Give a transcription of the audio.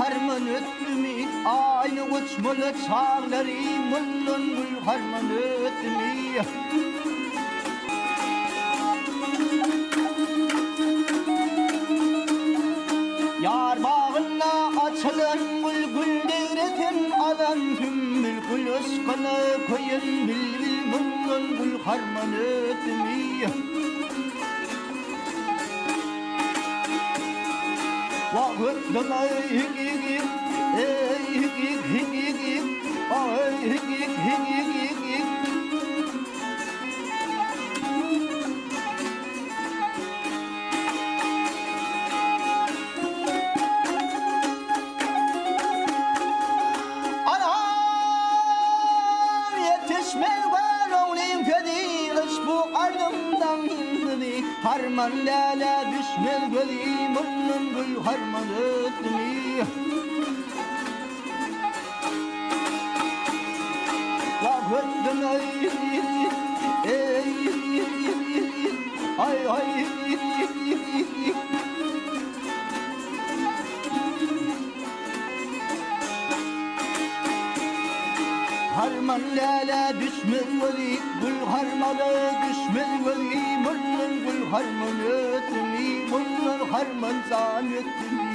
harman ötdümi, Aýna uçmaly çaglary mundan gül harman ötdümi. Ýar bagynda açylan gül, gül degresin alan sümbül, gül yşkyna köýen bilbil mundan gül harman ötdümi. Anam ýetişmez Göroglyň sözi, Yşbu ardymdan ýyldyzy, Harman lälä düşmez gözi, Mundan gül harman ötdümi. Wah ötdüm eý, eý, aý, aý. Harman lälä düşmez gözi, gül harmana düşmez gözi, Mundan gül harman ötdümi, mundan harman jan ötdümi.